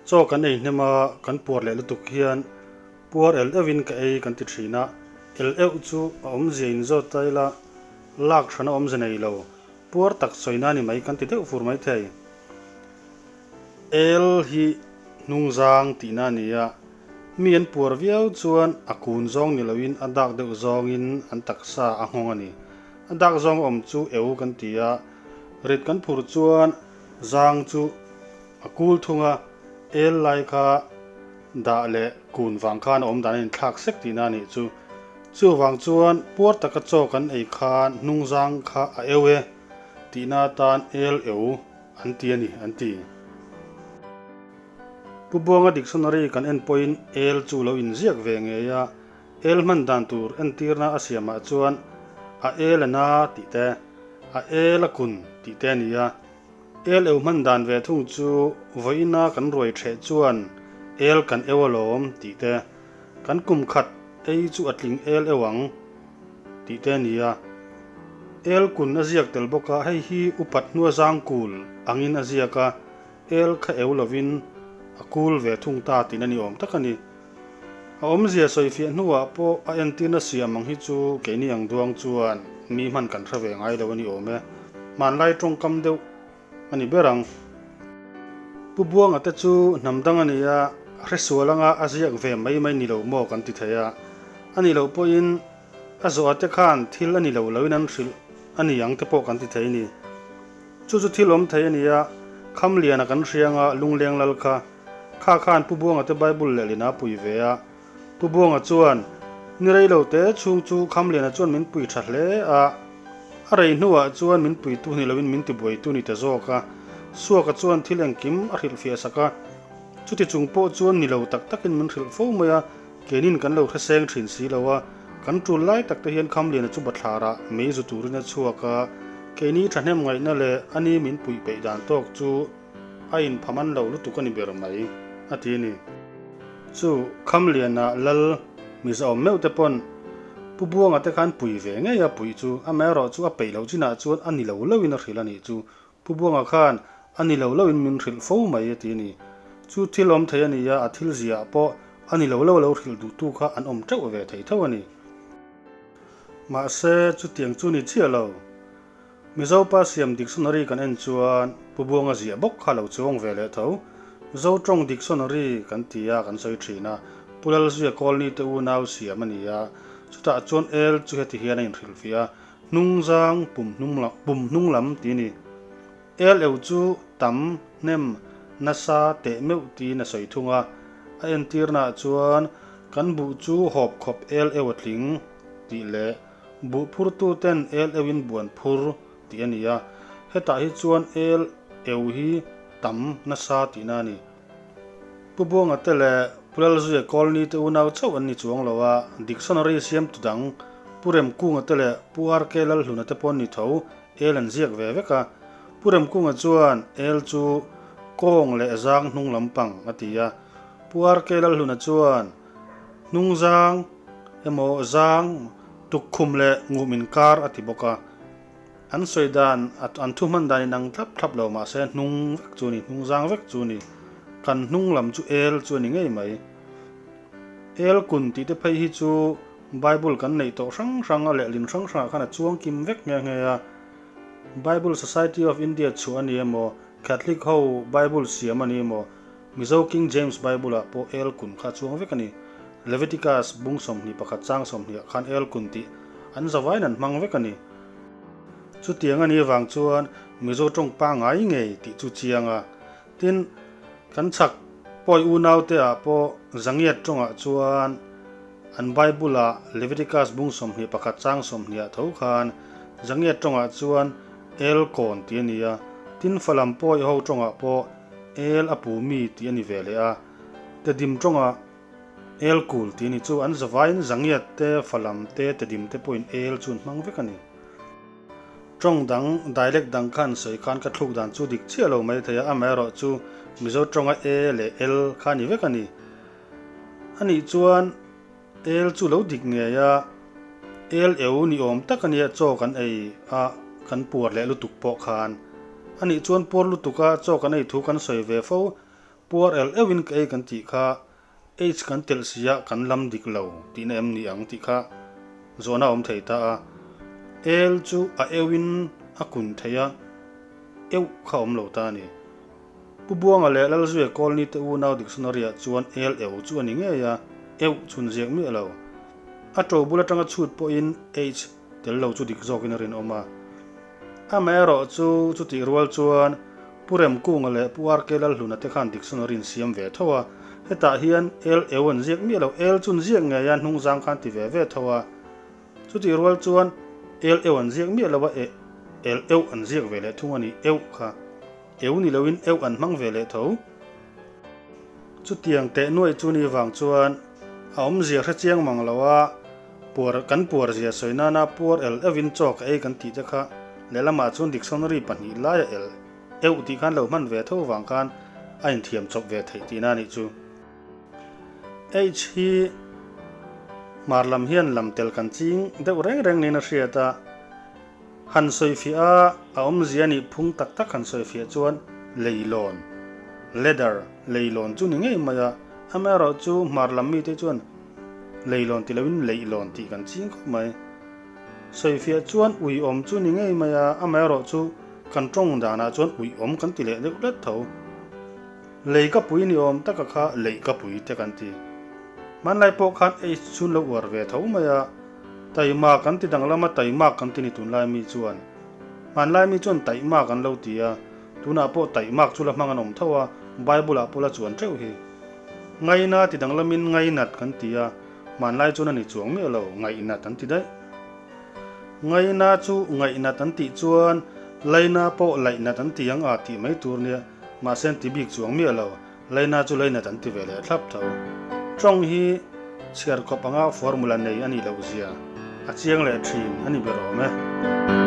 Chaw kan ei hnem a, kan puar leh lutuk hian puar el euhin ka ei kan ti thin a, el euh chu a awmzia in zawt ta ila lak hran a awmze nei lo, puar tak sawi na ni mai kan ti deuh fur mai thei. El hi hnungzang tihna a ni a, mi an puar viau chuan a kun zawng ni loin a dak deuh zawngin an taksa a nghawng a ni. A dak zawng awm chu eu kan ti a, rit kan phur chuan zang chu a kul thung a, el lai kha dah leh kun vang khan a awm dan a inthlak sek tihna a nih chu. Chuvang chuan puar taka chaw kan ei khan hnungzang kha a eu e tihna atan el eu an ti a ni an ti. Pu Buanga dictionary kan en pawhin el chu lo inziak ve ngei a, el hman dan tur entirna a siamah chuan a el a na tih te, a el a kun tih te a ni a. El eu hman dan ve thung chu vawiina kan ruai ṭheh chuan el kan eu alawm tih te, kan kum khat ei chu a tling el eu ang tih te a ni a. El kun a ziak tel bawk a, hei hi upat hnua zang kul angin a ziak a, el kha eu lovin a kul ve thung ta tihna ni awm tak a ni. A awmzia sawifiah hnuah pawh a entirna siam ang hi chu keini ang duang chuan mi hman kan hre ve ngai lo a ni awm e. Hmanlai tawngkam deuh a ni ber ang. Pu Buanga te chu hnam dang a ni a, a hresual anga a ziak ve mai mai ni lo maw kan ti thei a. A nih loh pawhin a zawha te khan thil a ni lo loin an hrilh a ni ang te pawh kan ti thei a ni. Chu chu thil awm thei a ni a, Khamliana kan hrianga lungleng lal kha Kha khan Pu Buanga te Bible lehlin a pui ve a. Pu Buanga chuan, Ni rei lo te chhung chu Khamliana chuan min pui tha hle a. A rei hnuah chuan min puitu ni loin min tibuaitu ni ta zawk a. Suaka chuan thil engkim a hrilhfiah sak a. Chuti chung pawh chuan ni lo tak takin min hrilh fo mai a, keinin kan lo hreseng thin si lo a. Kan tul lai tak te hian Khamliana chu bathlarah mei zu turin a chhuak a. Keini thahnem ngaihna leh ani min puih peih dan tawk chu A inpha man lo lutuk a ni ber mai, a ti a ni. Chu Khamliana lal Mizoawm meuh te pawn Pu Buanga te khan pui ve ngei a puih chu, amaherawh chu a peih loh chinah chuan a ni lo loin a hrilh a nih chu. Pu Buanga khan a ni lo loin min hrilh fo mai, a ti a ni. Chu thil awm thei a ni a, a thil ziah pawh a ni lo lo a lo hrilh duhtu kha an awm teuh ve thei tho a ni. Mahse, chutiang chu ni chiah lo. Mizo pa siam dictionary kan en chuan Pu Buanga ziah bawk kha lo chuang ve leh tho. Mizo tawng dictionary kan ti a kan sawi thin a, Pu Lalzuia Kawlni te unau siam a ni a, chutah chuan el chu heti hian a inhrilhfiah a, hnungzang pum pum hnung lam ti a ni. El eu chu tam, hnem, nasa, teh meuh tiin a sawi thung a, a entirnaah chuan kan buh chu hawp khawp el eu a tling tih leh Buh phurtuten el euin buan phur tih a ni a, hetah hi chuan el eu hi tam nasa tihna a ni. Pu Buanga te leh Pu Lalzuia Kawlni te unau chauh an ni chuang lo a, dictionary siamtu dang Pu Remkunga te leh Pu RK Lalhluna te pawh an ni tho, el an ziak ve vek a. Pu Remkunga chuan el chu kawng leh zang hnung lampang a ti a, Pu RK Lalhluna chuan hnung zang, emaw zang, tukkhum leh ngum inkar a ti bawk a. An sawi dan, an thu hman dan inang thlap thlap lo mahse hnung vek chu a ni, hnung zang vek chu a ni. Kan hnung lam chu el chu a ni ngei mai. El kun tih te phei hi chu Bible kan neih tawh hrang hrang a lehlin hrang hrangah khan a chuang kim vek nghe nghe a. Bible Society of India chhuah a ni emaw, Catholic ho Bible siam a ni emaw, Mizo King James Bible-ah pawh El kun kha a chuang vek a ni. Leviticus bung 21 chang 20 ah khan El kun tih an zavaiin an hmang vek a ni. Chutiang a nih avang chuan Mizo tawng pangngai ngei tih chu chiang a. Tin, kan chhak pawi unaute ah pawh Zangiat tawngah chuan an Bible-ah Leviticus bung 21 chang 20 ah tho khan Zangiat tawngah chuan El kawn tih a ni a. Tin, Falam pawi ho tawngah pawh El a pu mi tih a ni ve leh a, Tedim tawngah El kul tih a ni chu an zavaiin Zangiat te, Falam te, Tedim te pawhin El chu an hmang vek a ni. Tawng dang, dialect dang khan sawi khan ka thluk dan chu dik chiah lo mai thei a, amaherawh chu Mizo tawnga E leh El kha a ni vek a ni. A nih chuan El chu lo dik ngei a, El eu ni awm tak a nia chaw kan ei a kan puar leh lutuk pawh khan. A nih chuan puar lutuk a chaw kan ei thu kan sawi ve fo. Puar el euhin ka ei kan tih kha H kan telh sia kan lam dik lo tihna em ni ang tih kha zawhna a awm thei ta a. El chu a euhin a kun thei a, euh kha a awm lo ta a ni. Pu Buanga leh Lalzuia Kawlni te unau dictionary-ah chuan el eu chu a ni ngei a, euh chhun ziak miah lo. A to bul atanga chhut pawhin H tel lo chu dik zawkin a rinawm a. Amaherawh chu chutih rual chuan Pu Remkunga leh Pu RK Lalhluna te khan dictionary an siam ve tho a, hetah hian el eu an ziak miah lo, el chu an ziak ngei a, hnungzang khan ti ve ve tho a. Chutih rual chuan el eu an ziak miah lo a, eh el eu an ziak ve leh thung a ni, eu kha. Eu ni loin eu an hmang ve leh tho. Chutiang teh nuaih chu ni vang chuan a awmzia hre chiang mang lo a, puar kan puar zia sawi nana puar el euhin chaw ka ei kan tih te kha lehlamah chuan dictionary pahnih laia el eu tih khan lo hman ve tho vang khan a inthiam chawp ve theih tihna a nih chu. H hi hmar lam hian lam tel kan ching deuh reng reng niin a hriat a. Han sawifiah a, a awmzia nih phung tak tak han sawifiah chuan leilawn, ladder, leilawn chu ni ngei mai a, amaherawh chu hmar lam mite chuan leilawn ti loin leihlawn tih kan ching khawp mai. Sawifiah chuan uiawm chu ni ngei mai a, amaherawh chu kan tawng danah chuan uiawm kan ti leh deuh hlet tho. Lei ka pui ni awm taka kha leih ka pui te kan ti. Hmanlai pawh khan H chhun lo uar ve tho mai a. Taima kan ti danglam a, taimak kan ti ni tunlai mi chuan. Hmanlai mi chuan taihmak an lo ti a, tunah pawh taihmak chu la hmang an awm tho a, Bible ah pawh la chuan teuh hi. Ngaina ti danglamin ngainat kan ti a, hmanlai chuan a ni chuang miah lo, ngaihnat an ti daih. Ngaina chu ngaihnat an tih chuan laina pawh laihnat an ti ang a tih mai tur nia, mahse an ti bik chuang miah lo. Laina chu lainat an ti ve leh thlap tho. Tawng hi chhiar khawp anga formula nei a nih loh zia a chiang leh thin a ni ber awm e.